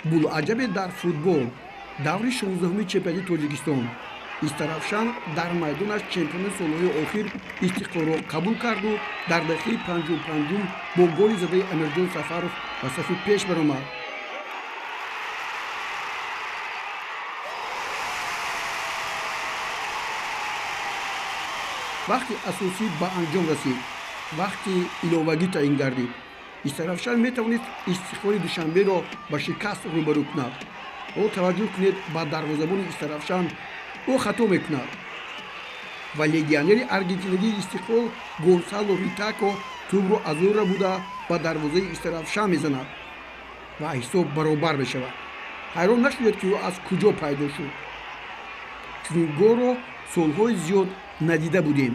Булаҷабе дар футбол. Даври 16-уми чемпионати Тоҷикистон. Истаравшан дар майдонаш чемпиони солҳои охир Истиқлолро қабул карду дар дақиқаи 55-ум бо голи задаи Амирҷон Сафаров ба сафи пеш баромад. Вақти асосӣ ба анҷом расид, вақти иловагӣ таъин гардид. Истаравшан метавонист Истиқлоли Душанберо ба шикаст рӯбарӯ кунад. Ҳоло таваҷҷӯҳ кунед ба дарвозабони Истаравшан, ӯ хато мекунад ва легионери аргентинагии Истиқлол Гонсало Ритако тӯбро аз ӯ рабуда ба дарвозаи Истаравшан мезанад ва ҳисоб баробар мешавад. Ҳайрон нашудед, ки ӯ аз куҷо пайдо шуд. Чунин голро солҳои зиёд надида будем.